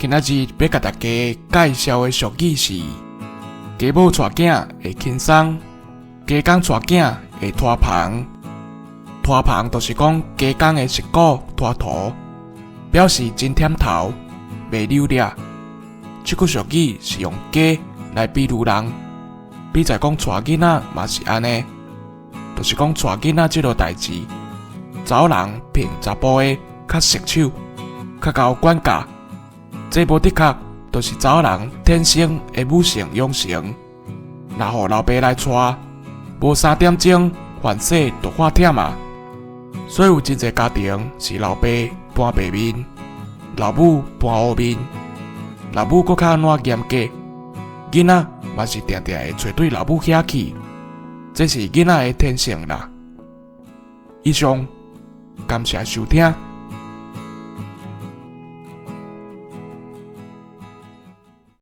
今仔日欲共大家介紹的俗語是：家母帶囝會輕鬆，家公帶囝會拖棚。拖棚就是講家公的舌骨拖塗，表示真忝頭，袂扭掠。這句俗語是用雞來比喻人，比在講帶囡仔嘛是按呢，就是講帶囡仔這落代誌，查某人憑查埔的較熟手，較𠢕管教。這無的確，就是查某人天生的母性養成。若予老爸來帶，無3點鐘，凡勢就發忝啊。所以有真濟家庭是老爸扮白面，老母扮烏面，老母閣較按怎嚴格，囡仔嘛是定定會揣對老母遐去，這是囡仔的天性啦。以上，感謝收聽。